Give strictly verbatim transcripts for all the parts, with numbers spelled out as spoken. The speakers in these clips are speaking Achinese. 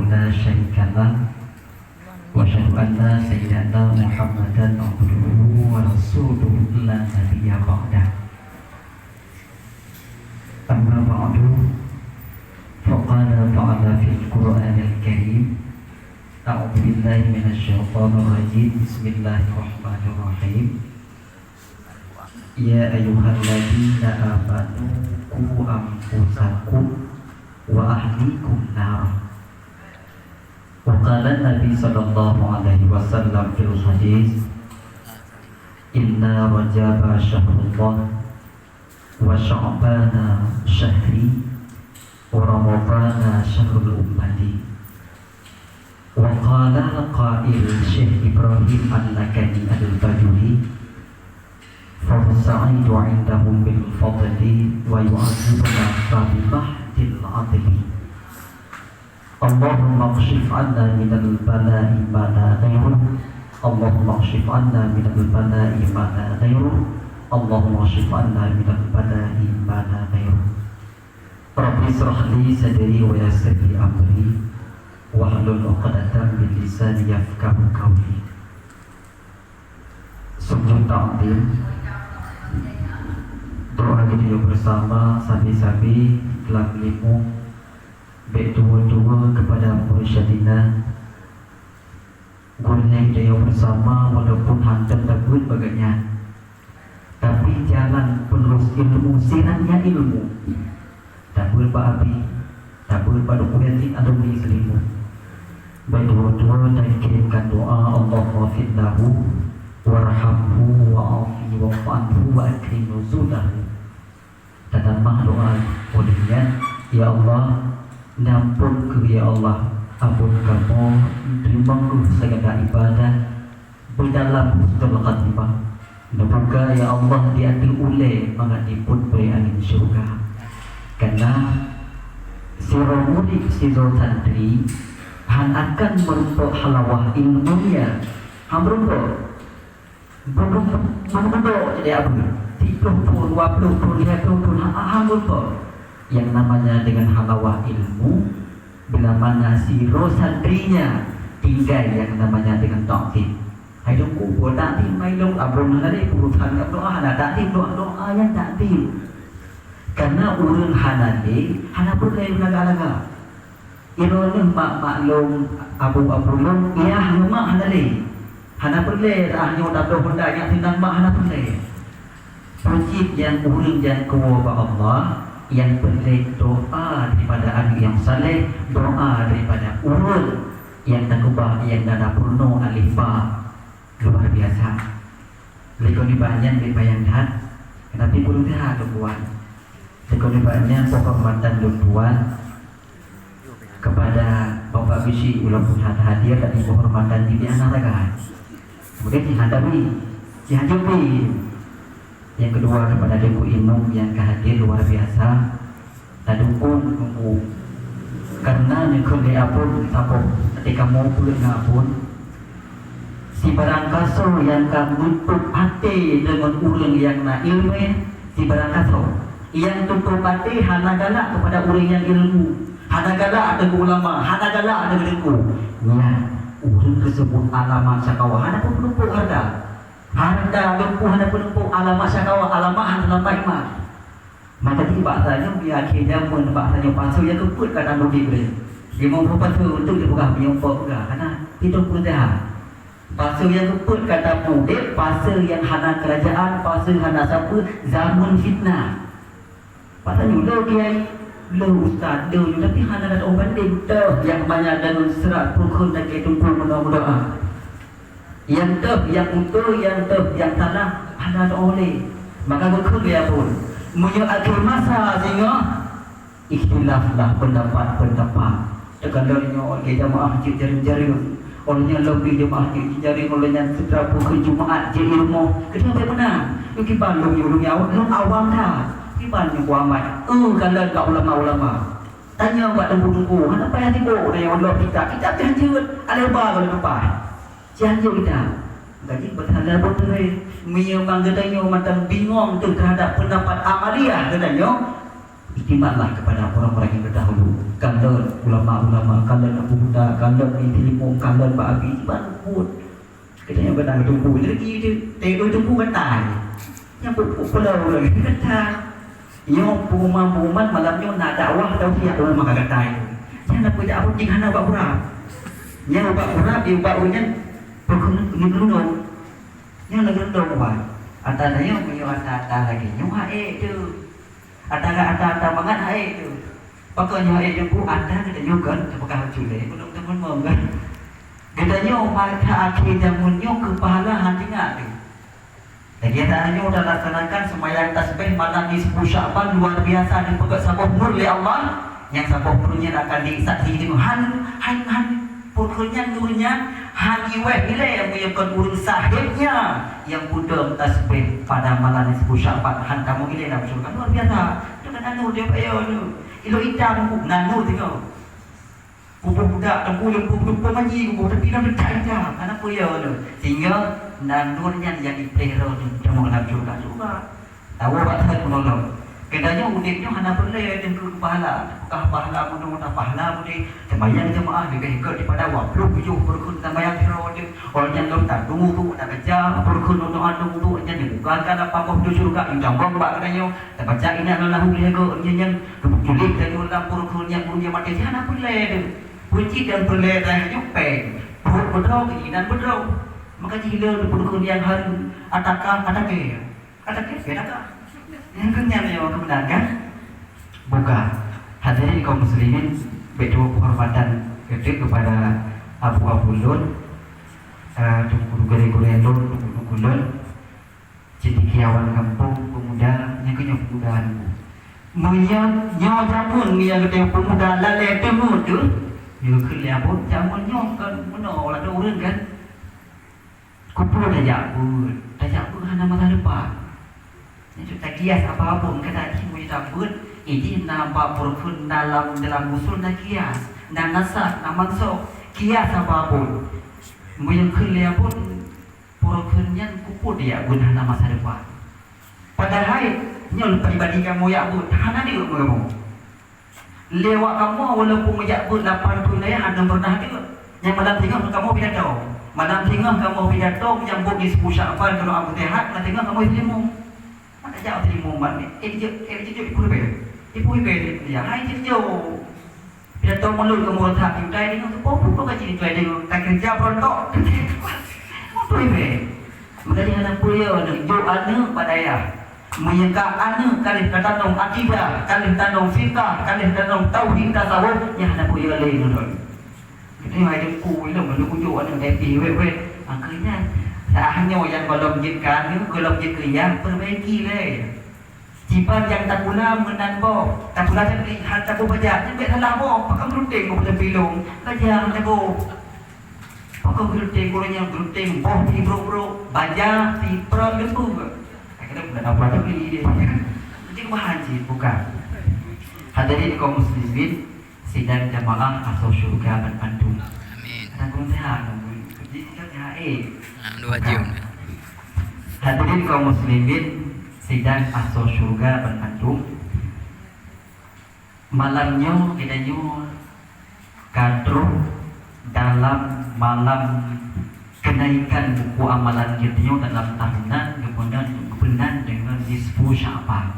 لا شريك له، وأشهد أن سيدنا محمدا عبده ورسوله لا نبي بعده. أما بعد، فقال تعالى في القرآن الكريم، أعوذ بالله من الشيطان الرجيم، بسم الله الرحمن الرحيم. يا أيها الذين آمنوا قوا أنفسكم وأهليكم نارا. وقال النبي صلى الله عليه وسلم في الحديث، إن رجب شهر الله، وشعبان شهري، ورمضان شهر أمتي. وقال القائل شيخ إبراهيم النكني البجوري، فالسعيد عندهم بالفضل ويعذبنا فبمحض العدل. اللهم اكشف عنا من البلاء ما لا غيره. اللهم اكشف عنا من البلاء ما لا غيره. اللهم اكشف عنا من البلاء ما لا غيره. رب اشرح لي صدري ويسر لي أمري واحلل عقدة من لساني يفقهوا قولي. Sujud takzim. Doa geutanyoe bersama sabe-sabe lam limong bek tuwo-tuwo kepada Mursyidina. Gurèe tanyoe bersama walaupun hana tabeuet bak gobnyan, tapi jalan penerus ilmu siran nyan ilmu. Tabeuet bak Abi, tabeuet bak Teungku Yasin alumni Selimut. Bak tuwo-tuwo dan kirimkan doa, Allahumma ghfir lahu warhamhu wa'afi wa'fu anhu wa akrim nuzulahu. Tatamah doa ulèh nyan, ya Allah, neupeubuet keuh ya Allah, abon kamoe, teurimong keuh segala ibadah, beudalam husnul khatimah. Neubuka ya Allah di ateueh ulèe mangat jipeuet bri angén syeuruga. Karena sidroe murit sidroe santri hana akan meurumpok halawah ilmu nyan. Hana meurumpok. Beudôk jadi abeuet, siplôh thôn, dua plôh thôn, lhèe plôh thôn, ha-, ha-, hana meurumpok. Nyang namanya dengan halawah ilmu, bila mana sidroe santri nyan tinggai nyang namanya dengan takzim. Hai Teungku, peue takzim, hai Teungku, abon hana lé, urusan ngon doa hana takzim, doa, doa nyang takzim. Karena ureueng hana lé, hana peureulèe meulaga-laga. Droeneuh mak-mak lôn, abu-abu lôn, yah ngon mak hana lé. Hana peureulèe rah nyoe tabloe honda nyak seunang mak hana peureulèe. Peue cit nyang ureueng nyang kuwoe bak Allah, nyang peureulèe doa daripada aneuk nyang saleh, doa daripada ureueng nyang takeubah nyang na peurunoe aleh ba. Luar biasa. Lé kon nibak nyan bèk payah that, tapi peue that lôn buat. Lé kon nibak nyan penghormatan lôn buat kepada Bapak Bisi, walaupun hana hadir, tapi penghormatan jih hana sagai. Kemudian jih hana wi, jih hana wi. Yang kedua kepada Teungku Imum yang ka hadir luar biasa. Tadukong Teungku. Karena neukheun lé Abon, saboh até kamoe peuet ngon Abon. Sibarang kasoe nyang ka meutup até deungon ureueng nyang na ileumèe, sibarang kasoe. Nyang tutup até hana galak keupada ureueng nyang ilmu, hana galak deungon ulama, hana galak deungon teungku. Nyan ureueng teuseubut alamat syakawa, hana peunumpuk hareuta. Hareuta lumpah hana peunumpuk alamat syakawa, alamat hana tampat iman. Maka di bak tanyoe di akhé jameun, bak tanyoe pasoe nyang keupeuet ka tamudik lé. Limong ploh pasoe untuk dipeugah, meunyoe po peugah hana, itu peugah. Pasoe nyang keupeuet ka tamudik, pasoe nyang hana keurajaan, pasoe hana sapeue, jameun fitnah. Patanyoe le kiai, le ustaz, le nyoe, tapi hana dat banding teuh nyang banyak deungon seurat pukon lagèe teungku meudoa-meudoa. Nyang teuh, nyang beutôi, nyang teuh, nyang salah, hana teuoleh. Maka geukheun lé Abon, meunyoe akhé masa singoh, ikhtilaf lah pendapat-pendapat. Teuka lôn nyoe lagèe jamaah jeuet jareueng-jareueng. Óh lheueh nyan lôn pih jamaah jeuet jareueng, óh lheueh nyan seutara pukon Jumaat jeuet i rumoh. Keudéh bèk meunan. Kiban lôn nyoe lôn awam, lôn awam that. Kiban nyoe Muhammad, eu kalon bak ulama-ulama. Tanyong bak teungku-teungku, hana payah sibok, tanyong lom kitab. Kitab jih hanjeuet, alèh ba lom leupah. Jih hanjeuet kitab. Jadi beutanda beutôi, meunyoe memang geutanyoe mantong bingong teuh terhadap pendapat amaliyah geutanyoe, Iktimatlah kepada orang-orang yang terdahulu. Kalon ulama-ulama, kalon Abu Huda, kalon Ibnu Imam, kalon Ba'abi, iman buet. Katanya beutôi teungku, jadi teungku kata. Yang pupuk pulau kata. Nyoe pengumuman-pengumuman malam nyoe na dakwah tauhid pengumuman kata itu. Jangan apa jak apa hana bak kurap. Nyoe bak kurap di bak ureueng nyan pokok ni berundong. Nyoe lagi berundong, Pak. Ata nyoe, nyoe ata-ata lagi. Nyoe hak ék tu. Ata-ata mangat hai tu. Pakon nyoe hai jumpu ata geutanyoe kon teupeugah ucut lé, ulôn teumon mong kan. Geutanyoe masa akhé jameun nyoe keu pahala han teuingat lé. Lagèe tanyoe talaksanakan seumayang tasbih malam nisfu Sya'ban luar biasa dipeugöt saboh nur lé Allah, nyang saboh nur nyan akan disaksi deungon han, han, han. Peureukeuh nyan, nureueng nyan han iweh ilèe meunyoe kon ureueng sahébnya nyang peudong tasbih pada malam nisfu Sya'ban, han tamong ilèe lam syeuruga. Luar biasa. Itu kan anu dia payah tu. Ilo itam buku nanu tengok. Buku budak tengku yang buku buku maji buku tapi dah dekat itam. Kenapa ya tu? Sehingga nanur nyan yang dipelihara tu tamong dalam syeuruga juga. Tahu bak that menolong. Geutanyoe udép nyoe hana peureulèe teuh keu pahala. Peugah pahala meunurot pahala udép, seumayang jeumaáh leubeh gèt daripada dua puluh tujoh peureukeuh seumayang sidroe udép. Óh lheueh nyan lom taduek tu, tabaca peureukeuh nyoe doa duek tu, nyan dibukakan lapan boh pintoe syeuruga, nyang jambong bak geutanyoe. Tabaca inna lillahi wa inna ilaihi raji'un, nyan, nyan, geutuléh geutanyoe lam peureukeuh nyan, ureueng nyang maté nyan hana peureulèe teuh. Peucit dan peureulèe tanyoe péng. Pruet beudroe, keuinan beudroe. Maka jih le peureukeuh nyang hareuem, ataka, atake. Kata dia, beda tak? Yang kenyang yang kebenaran kan? Bukan. Hadirin kaum muslimin, betul penghormatan geutanyoe kepada abu-abu lôn, eh, teungku gurèe-gurèe lôn, teungku-teungku lôn, cendekiawan gampông, pemuda, nyang keunyoe pemuda nyoe. Meunyoe nyoe jameun nyang geutanyoe pemuda lalè teumeuteun, nyoe keu lé abon jameun nyoe kan meunoe ladôm ureueng kan? Keupeue tajak beuet? Tajak beuet hana masa depan. Nyan cit takias apapun keunan jih meunyoe tabeuet, idin na bak peureukheun dalam, dalam usul na kias, na nasab, na mansukh, kias apapun. Meunyoe kheun lé apun, peureukheun nyan keupeue tajak beuet hana masa depan. Padahai nyoe pribadi kamoe jak beuet hana deuk meunyoe kamoe. Lewat kamoe walaupun meujak beuet lapan thon dayah hana pernah deuk. Nyang malam singoh kamoe pidato. Malam singoh kamoe pidato menyambut nisfu Sya'ban keu Abu Tehat, malam singoh kamoe teurimong. Maka jak teurimong ban, eh, jeuet, eh, jeuet, jeuet, ibu ibe. Ibu ibe dia, hai jeuet jauh. Pidato mulut kamoe that, utai deungoe tu, peue-peue gaji utai deungoe, ka keureuja beurangkok. Ibu ibe. Maka di hana peue ya, jok aneuk bak dayah. Meunyoe ka aneuk ka lheueh tatanong akidah, ka lheueh tatanong fiqah, ka lheueh tatanong tauhid tasawuf, nyan hana peue lé ngon droe. Geutanyoe hai teungku ilong lalu kujok aneuk dai pih wet-wet. Makanya saat nyoe nyang gohlom jeuet keu aneuk, gohlom jeuet keu yah, perbaiki lé. Jiban nyang tapula meunan boh, tapula tapi hal tabu bajak, nyan bèk salah boh, pakon geurunteng boh teupi ilong, bajang taboh. Pakon geurunteng, gurèe nyang geurunteng boh pih brok-brok, baja pih prot lembu. Akhirnya bukan apa tu ni dia. Jadi bahan sih bukan. Hadirin kaum muslimin, sidang jamaah asoe syurga ban mandum. Amin. Ada gurèe sehat, jadi sidang sehat eh. Nah, dua jam. Hadirin kaum muslimin, sidang asoe syurga ban mandum. Malam nyoe geutanyoe ka troh dalam malam kenaikan buku amalan geutanyoe dalam tahunan geupeugah geupeugah deungon nisfu Sya'ban.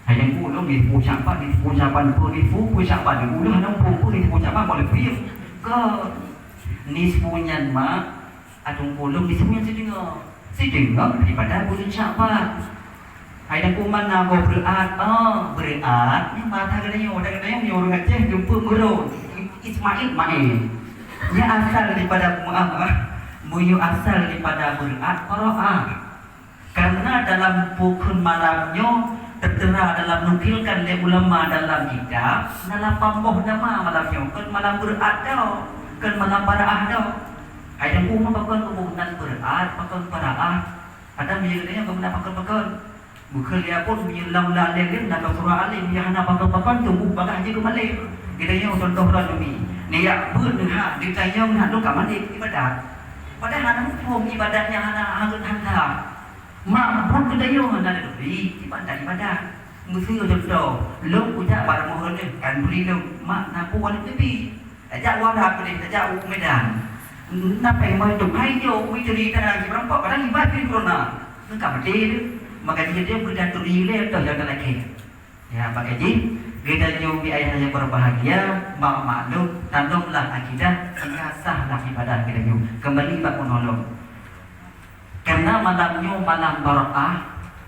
Hai teungku, lôn nisfu Sya'ban, nisfu Sya'ban, peue nisfu, peue Sya'ban, ulôn hana muphom peue nisfu Sya'ban, boleh piôh. Kon. Nisfu nyan mak Ateueh ulôn disebut sideungoe. Sideungoe daripada buleuen Sya'ban. Hai dan kuman na gob beureuat, oh, beureuat, nyan mata geutanyoe, dan geutanyoe meunyoe ureueng Aceh geumpeue meurôn. Ismail Mail. Nyan asal daripada, maaf, ah, meunyoe asal daripada beureuat, qaraah. Karena dalam buku malam nyoe teutera dalam nukilkan lé ulama dalam kitab, na lapan boh nama malam nyoe, kon malam beureuat doh, kon malam baraah doh. Hai dan kuman pakon geuboh nan beureuat, pakon baraah. Ada meunyoe geutanyoe geumeuna pakon-pakon. Bukon lé apot meunyoe lam laleng lé na ka surah alim, meunyoe hana pakon-pakon, tuboh bagah jih keumalém. Geutanyoe contoh droe nyoe. Neujak beuet neuha, neutanyong neuha, lôn ka mandé ibadat. Padahai hana muphom ibadat nyang hana, hana, hana. Mak buet geutanyoe hana teubiet ibadat-ibadat. Meuseu contoh, lôn kujak bak rumoh lôn, kan bri lôn, mak na buet Nabi. Tajak u Arab deh, tajak u Medan. Na péng meutup hai nyoe, u Itali tanang jimeurampok, padahal iba jih corona. Neu ka maté tu. Maka jih dia beuda turi lé toh jaga lagèe. Ya, maka jih, geutanyoe bi ayah nyang berbahagia, mak maklum, tanamlah akidah, sehingga sahlah ibadah geutanyoe. Kembali bak menolong. Karena malam nyoe malam Baraah,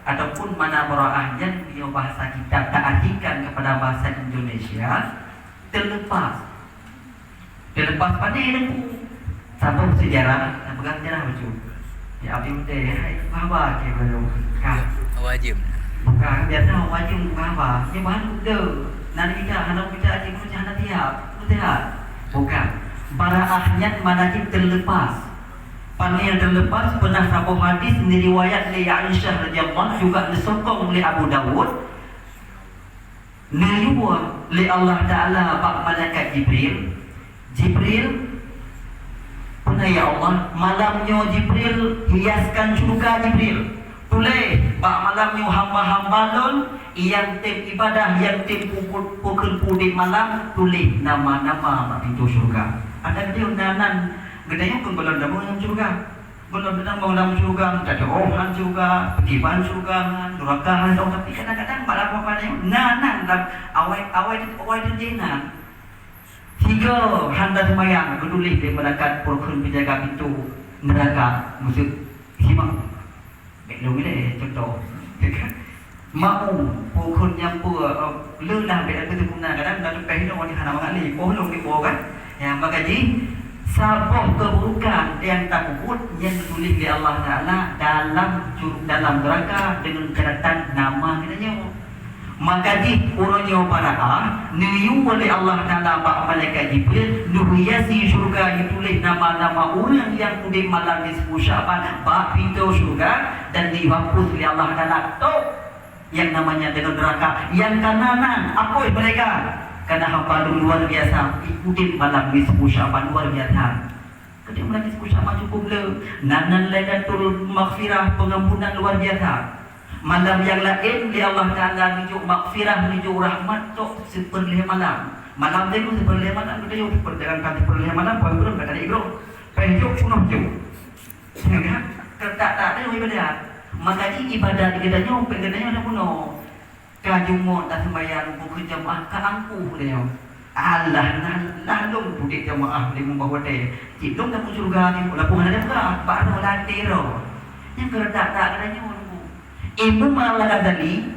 ataupun mana Baraah nyan nyoe bahasa kita, taartikan kepada bahasa Indonesia, terlepas. Terlepas pandai Teungku. Saboh sejarah, tapeugah sejarah bacut. Ya, abdi utée, hai, haba ke baru. Ka. Wajib. Bukan, biasa wajib bukan haba. Nyoe bahan kuda. Nan kita, hana kita aji, hana tiap. Bukan. Baraah nyan mana jih terlepas. Panel terlepas pernah saboh hadis diriwayat lé Aisyah radhiyallahu anha, juga disokong oleh Abu Dawud. Neuyue lé Allah Taala bak malaikat Jibril, "Jibril, peue na ya Allah, malam nyoe Jibril hiaskan syeuruga Jibril. Tuléh bak malam nyoe hamba-hamba lôn nyang tem ibadah, nyang tem pukul, pukul pudek malam, tuléh nama-nama bak pintoe syeuruga." Ata geutanyoe na nan, geutanyoe kon gohlom tamong lam syeuruga. Gohlom tamong lam syeuruga, meutateuôh han syeuruga, peujiban syeuruga han, nuraka han dong, tapi kadang-kadang bak lam apa na nan lam awai, awai, awai teujéh nan. Sigoe han taseumayang, geutuléh lé malaikat peurukeun peujaga pintoe nuraka, meuseu simak. Bèk lôn ilèe contoh. Ma'um, peurukeun nyang peue, eh, le lah bèk lôn teupeu na, kadang na leupeh lôn hana mangat lé, poh lôn dipo kan. Ya, maka jih, saboh keuburukan nyang tapeubuet nyan geutuléh lé Allah Taala dalam cu-, dalam nuraka deungon catatan nama geutanyoe. Maka jih uroe nyoe Baraah, neuyue lé Allah Taala bak malaikat Jibril, neuhiasi syeuruga, neutuléh nama-nama ureueng nyang udép malam nisfu Sya'ban bak pintoe syeuruga, dan dihapus lé Allah Taala tok nyang namanya deungon nuraka nyang ka na nan apui mereka. Karena hamba lôn luar biasa udép malam nisfu Sya'ban, luar biasa. Keudéh malam nisfu Sya'ban cukup le. Nan, nan Lailatul Maghfirah, pengampunan luar biasa. Malam nyang laén lé Allah Taala neujok maghfirah, neujok rahmat tok sipeurlèe malam. Malam teuh sipeurlèe malam, geutanyoe sipeurlèe, kan sipeurlèe malam, poh sikureueng ka tadi idroe. Pèng jok peunoh jok. Keuretak-tak teuh ibadat. Maka jih ibadat geutanyoe, pèng geutanyoe na bunoe. Ka jumôt taseumayang bukon jamaah ka angkuh lé nyoe. Alah, nah, lah lôn pudek jamaah lé mumbah watèe. Cit lôn tamong syeuruga nyoe, walaupun hana teuka, bak roh lam até roh. Nyang keuredak-redak geutanyoe nunggu. Imam Al-Ghazali,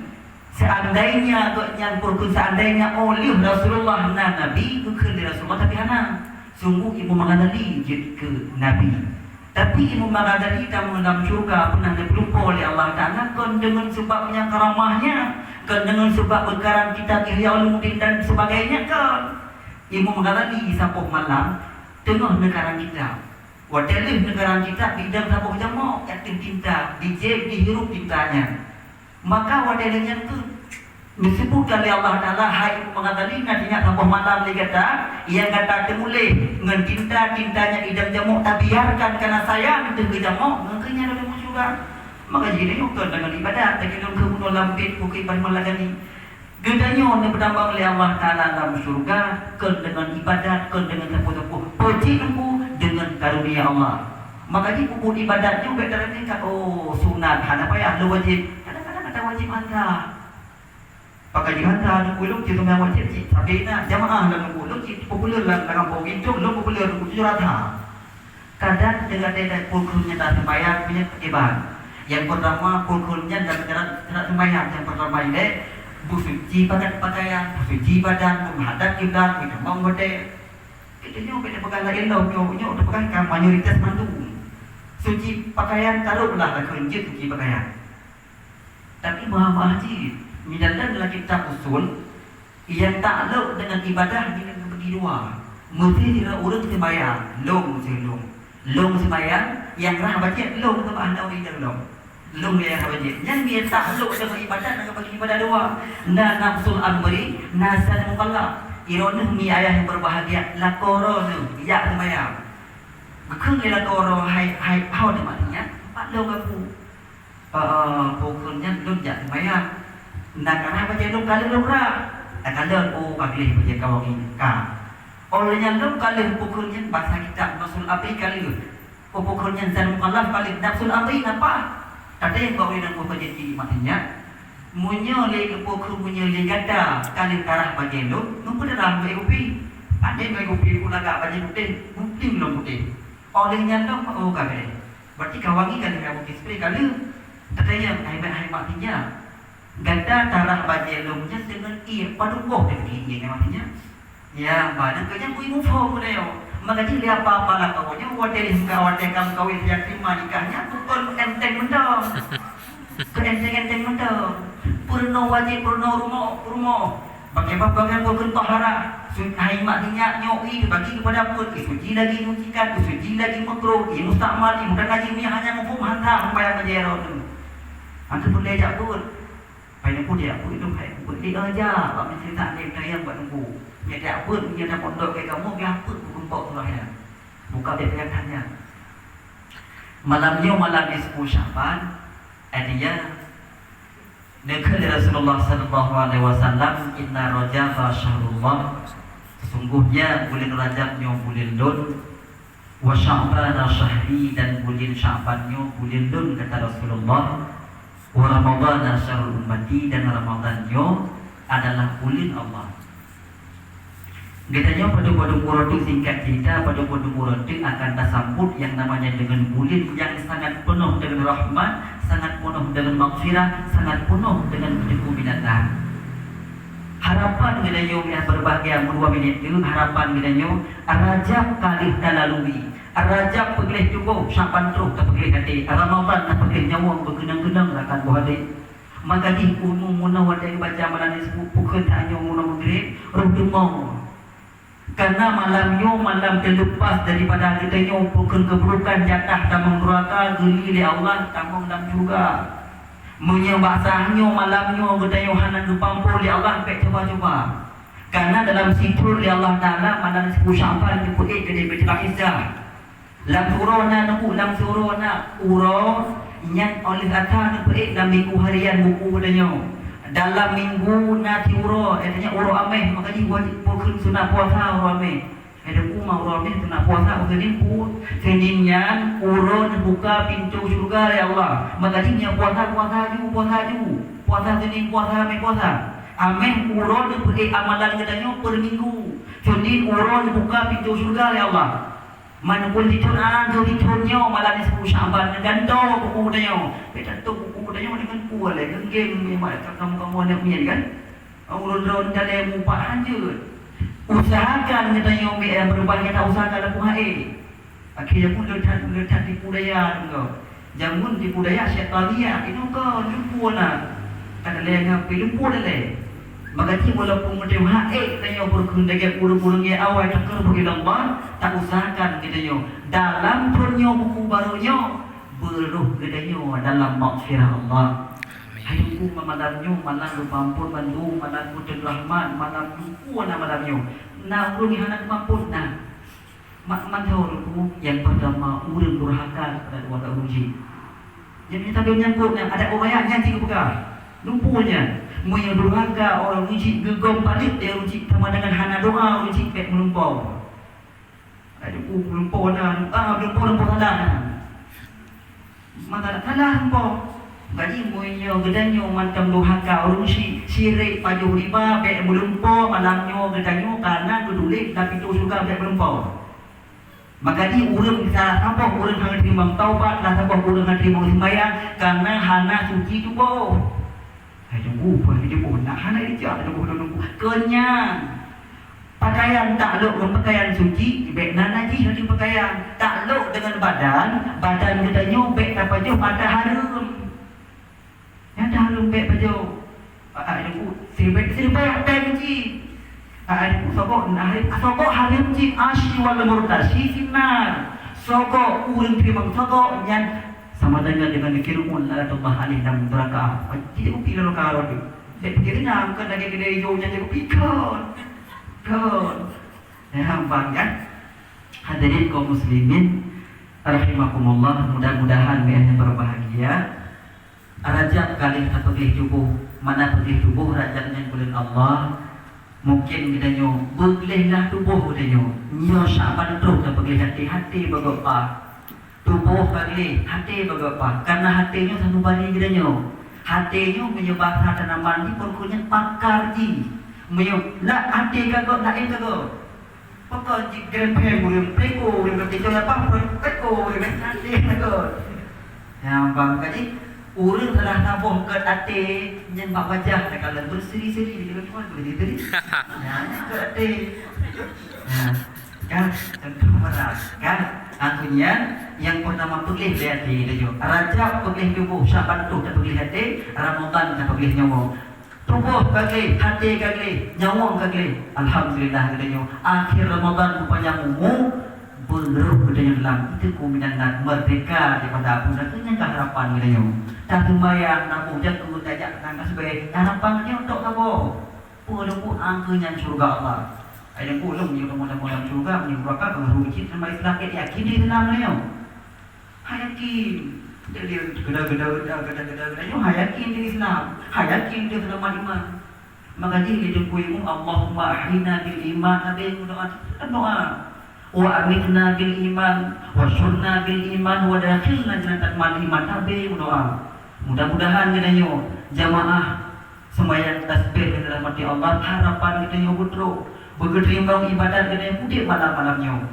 seandainya gobnyan peurukeun, seandainya oh lheueh Rasulullah na Nabi, geukheun lé Rasulullah, tapi hana. Sungguh Imam Al-Ghazali jeuet keu Nabi. Tapi Imam Al-Ghazali tamong lam syeuruga pernah neupeulumpo lé Allah Taala kon deungon sebab nyang karamahnya, kon deungon sebab beukarang kitab Ihya Ulumuddin dan sebagainya, kon. Imam Al-Ghazali saboh malam teungoh neukarang kitab. Watèe lheueh neukarang kitab, didong saboh jamok nyang tem tinta, dijép, dihirup tinta nyan. Maka watèe lheueh nyan keuh neuseubutkan lé Allah Taala, "Hai Imam Ghazali, na teuingat saboh malam lé gata, nyang gata teumuléh ngon tinta, tinta nyang idong jamok tabiarkan karena sayang teuh keu jamok, ngon keu nyan lôn teumeusyeuruga." Maka jih nyoe kon deungon ibadat, tapi lôn keuh bunoe lam bit bukét Imam Al-Ghazali. Geutanyoe neupeutamong lé Allah Taala lam syeuruga kon deungon ibadat, kon deungon sapeue-sapeue, peucit teungku deungon karunia Allah. Maka jih peubuet ibadat nyoe bèk taremingkat, "Oh, sunat, hana payah lôn wajéb." Kadang-kadang ata wajéb han that. Pakai jih han that, teungku lôn cit seumayang wajéb cit sabe na jamaah lam teungku lôn cit populer lam, lam gampông, pintoe lôn populer teungku tujoh rata. Kadang teuga teuka pukon nyan taseumayang nyan peukiban. Nyang peurtama pukon nyan dalam cara, cara seumayang nyang peurtama ilèe beusuci pakai pakaian, beusuci badan, beuhadap kiblat, beutamong watèe. Geutanyoe bèk tapeugah laén lom nyoe, nyoe tapeugah ka mayoritas mandum. Suci pakaian tarôh lah lakeuen jeuet suci pakaian. Tapi meuhah-meuhah cit, misalkan lam kitab usul, nyang taklok deungon ibadah nyan geubagi dua. Meuseuti ureueng seumayang, lôn meuseuti lôn. Lôn seumayang, nyang rhah bajèe lôn, teuma hana ureueng idong lôn. Lôn nyang rhah bajèe. Nyan nyang taklok deungon ibadah, na geubagi ibadah dua. Na nafsul amri, na zat mukallaf. Droeneuh mi ayah nyang berbahagia, lakoe droeneuh jak seumayang. Geukheun lé lakoe droe, "Hai, hai, ho teuma nyan?" "Pat lôn, Abu." "Eh, eh, pukon nyan lôn jak seumayang." Na karah bajèe lôn ka lheueh lôn rhah. Takalon, oh, ka gleh bajèe ka wangi ka. Óh lheueh nyan lôn ka lheueh peue kheun nyan basa kitab nafsul amri ka lheueh. Peue kheun nyan zat mukallaf ka lheueh nafsul amri napa? Tatém bak ureueng nyang boh ka jadi nikmat nyan. Meunyoe lé peue kheun meunyoe lé gata ka lheueh karah bajèe lôn, meupeudarah bak kupi. Até bak kupi peue lagak bajèe putéh, bukti lôn putéh. Óh lheueh nyan lôn, oh, ka gleh. Berarti ka wangi ka lheueh, ka wangi spray ka lheueh. Tatanyong, hai mak, hai mak tinja. Gata tarah bajèe lôn nyan deungon ié, padum boh teuh ié nyan maksudnya? Ya, ba, dan keu nyan bui muphom geutanyoe. Maka jih lé apa-apa lakoe nyoe, watèe lé muka, watèe ka meukawen, sejak terima nikah nyan, bukon enteng mantong. Keu enteng-enteng mantong. Peurunoe wajéb, peurunoe rumoh, rumoh. Pakai bak-, pakai bukon tahara. Su-, hai mak tinja nyoe, i, bagi kepada pun. Isuci lagi nyucikan, isuci lagi makruh, i, mustakmal, i, mudah najis, hanya muphom hantam, bayang bajèe lôn. Antu peureulèe jak beuet. Pai Teungku, jak beuet lôn hai beuet lé aja bak meuseujid, lé tayang bak Teungku. Nyan jak beuet, nyan dah mondok keu kamoe, jak beuet beukumpok tu lah nyan. Buka bèk peugah that nyan. Malam nyoe malam nisfu Sya'ban, artinya, neukheun lé Rasulullah sallallahu alaihi wasallam, "Inna Rajaba syahrullah." Sesungguhnya buleuen Rajab nyoe buleuen lôn. "Wa Sya'bana syahri," dan buleuen Sya'ban nyoe buleuen lôn, kata Rasulullah. "Wa Ramadana syahrul ummati," dan Ramadan nyoe adalah buleuen Allah. Geutanyoe padum-padum uroe teuk, singkat cerita, padum-padum uroe teuk akan tasambot yang namanya dengan buleuen yang sangat penuh dengan rahmat, sangat penuh dengan maghfirah, sangat penuh dengan teungku binatang. Harapan geutanyoe nyang berbahagia, meudua minèt teuk, harapan geutanyoe, Rajab ka lheueh talalui. Rajab peugleh tuboh, Sya'ban troh tapeugleh até, Ramadhan tapeugleh nyawöng, beukeunong-keunong rakan boh até. Maka jih umu meunoe watèe geubaca malam nisfu, pukon tanyoe meunoe Maghrib, roh teumong. Karena malam nyoe malam terlepas daripada geutanyoe pukon keuburukan, jatah tamong nuraka, geuli lé Allah tamong lam syeuruga. Meunyoe bak saat nyoe malam nyoe geutanyoe hana geupampon lé Allah, bèk cuba-cuba. Karena dalam sithon lé Allah Taala malam nisfu Sya'ban geupeuék keu Baitul Izzah. Lam siuroe na, Teungku, lam siuroe na uroe nyan, oleh ata neupeuék lam minggu harian buku geutanyoe. Dalam minggu na siuroe, artinya uroe Amèh, maka jih wajéb pukon sunat puasa uroe Amèh. Hai Teungku, ma uroe Amèh sunat puasa, uroe Senin pu-, Senin nyan uroe neubuka pintoe syeuruga lé Allah. Maka jih nyang puasa, puasa aju, puasa aju. Puasa Senin, puasa Amèh, puasa. Amèh uroe neupeuék amalan geutanyoe per minggu. Senin uroe neubuka pintoe syeuruga lé Allah. Meunyoe pun sithon, ah, keu sithon nyoe malam nisfu Sya'ban, neugantoe buku geutanyoe. Bèk tatôp buku geutanyoe deungon peue lé, geunggeng, kamoe-kamoe aneuk miet kan. Ureueng droeneuh talèe mupat hanjeuet. Usahakan geutanyoe bèk, eh, beureubat gata usahakan lapôh ha'é. Akhé jameun le that, le that tipu daya deungon. Jameun tipu daya syaitaniah, inoe kon lumpoe na. Ka talèe ngon pih lumpoe talèe. Maka jih walaupun meuteuh ha'é geutanyoe beureukeun lagèe ureueng-ureueng nyang awai teukeureubeuen ilallah, ta usahakan geutanyoe dalam thon nyoe buku barô nyoe, beurôh geutanyoe dalam maghfirah Allah. Amin. Hai Teungku, malam nyoe malam geupampon bandum, malam geuteun rahmat, malam syukur na malam nyoe. Na ureueng nyang hana geupampon na. Mak mantong Teungku, nyang peurtama ureueng durhaka kepada dua ureueng jih. Nyang mita lôn nyangkot nyan, adat ureueng nyan jih geupeugah. Lumpoe nyan, meunyoe durhaka ureueng jih geugom paléh lé ureueng jih, sama dengan hana doa ureueng jih, bèk meulumpoe. Adak Teungku meulumpoe na, ah, meulumpoe, lumpoe salah na. Maka salah lumpoe. Jadi meunyoe geutanyoe mantong durhaka ureueng syiek, syirik, pajoh riba, bèk meulumpoe malam nyoe geutanyoe, karena geutuléh lam pintoe syeuruga bèk meulumpoe. Maka jih ureueng salah saboh ureueng hana teurimong taubat, salah saboh ureueng hana teurimong seumayang, karena hana suci tuboh. Hai Teungku, peue lagèe nyoe, nak hana ijak Teungku, Teungku. Keu nyan, pakaian taklok ngon pakaian suci, bèk na najih lam pakaian. Taklok deungon badan, badan geutanyoe bèk tapajoh ata hareuem. Nyang ata hareuem bèk pajoh. Ah, ah, Teungku, siribèe, siribèe péng cit. Ah, ah, Teungku, sogok, nah, sogok hareuem cit, asyi wal murtashi finnar. Sogok, ureueng teurimong sogok nyan sama dengan, dengan Fir'aun laknatullah alaih lam neuraka. Jadi kupi neuraka rot. Jadi pikir nyan bukan lagèe keudè ijo nyan jadi kupi kon. Kon. Ya, bang, kan? Hadirin kaum muslimin rahimakumullah, mudah-mudahan yang berbahagia, Rajab ka lheueh tapeugleh tuboh. Mana peugléh tuboh Rajab nyan buleuen Allah, mungken geutanyoe beugleh lah tuboh geutanyoe. Nyoe Syakban troh tapeugléh até, até bagoe paih. Tuboh ka gleh, até bagoe paih. Karena até nyoe satu bari geutanyoe. Até nyoe meunyoe basa tanaman jih, pokok nyan pakar jih. Meunyoe na até ka göt, laén ka göt. Pakon jih grand phen ureueng, peko ureueng, keukecoh apa, peko ureueng, até ka göt. Nyang bang ka jih, ureueng salah saboh göt até, nyan bak wajah dah kalau berseri-seri, dia kata, "Tuan, boleh jadi." Nah, nyan göt até. Nah, kan, contoh berat, kan? Aku nyan, yang pertama peugléh lé até geutanyoe. Rajab peugléh tuboh, Syakban troh tapeugléh até, Ramadan tapeugléh nyawöng. Tuboh ka gleh, até ka gleh, nyawöng ka gleh. Alhamdulillah geutanyoe. Akhir Ramadan beupanyang umu, beurôh geutanyoe lam. Itu keuminatan merdeka daripada abu. Dan itu nyang keuharapan geutanyoe. Taseumayang, taboh jakeue, tajak taseumayang, tasbeh. Harapan geutanyoe tok saboh. Peue lôn buet angkeu nyan syeuruga Allah. Ai lôn buet lôn nyoe teuma-teuma lam syeuruga, meunyoe nuraka, keu rugi cit sama Islam, yakin di Islam nyoe. Hai yakin. Jadi, geda-geda, geda-geda, geda-geda, nyoe hai yakin di Islam. Hai yakin di seulamat iman. Maka jih di teungku imum, "Allahumma ahyina bil iman," tabe meudoa, tetap doa. "Wa amitna bil iman, wa syurna bil iman, wa dakhilna jannata ma'al iman," tabe meudoa. Mudah-mudahan geutanyoe jamaah Seumayang tasbeh keu rahmati Allah, harapan geutanyoe beutrok. Beugeuteurimong ibadat geutanyoe udeb malam-malam nyoe.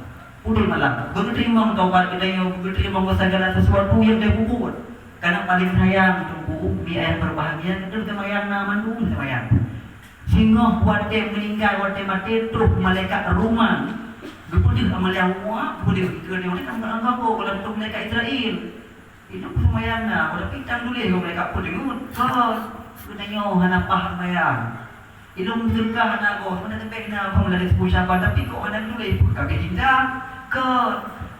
Udeb malam. Beugeuteurimong taubat geutanyoe, beugeuteurimong segala sesuatu nyang geutanyoe peubuet. Karena paling sayang teungku, mi ayah berbahagia, geutanyoe seumayang na mandum seumayang. Singoh watée meuninggai, watée maté, troh malaikat ruman. Geupeudeuh amalia umat, geupeudeuh keu nyoe, kan, kan, kan, kan, kan, malaikat Israel. Ilôn seumayang na, tapi tan tuléh lom lé ka peue deungon. Kon, geutanyoe hana paih seumayang. Ilôn seudeukah hana goh, hana teupéh na, kon lagée sepuluh Syaban, tapi kok hana tuléh, peue ka beh cinta? Kon,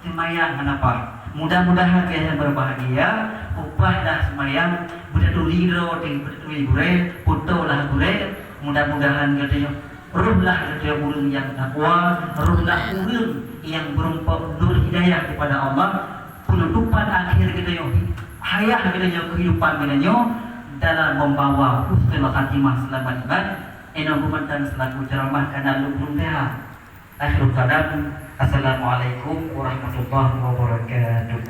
seumayang hana paih. Mudah-mudahan geutanyoe berbahagia, upah lah seumayang, beutaturi droe, beutaturi gurée, putôh lah gurée, mudah-mudahan geutanyoe Rôh lah geutanyoe ureueng nyang takwa, rôh lah ureueng nyang meurumpok nur hidayah daripada Allah, penutupan akhir geutanyoe, hayah geutanyoe, kehidupan geutanyoe dalam membawa husnul khatimah, selamat iman. Inoe beumantan selaku ceramah kana lôn lôn teuha. Akhirul kalam, Assalamualaikum warahmatullahi wabarakatuh.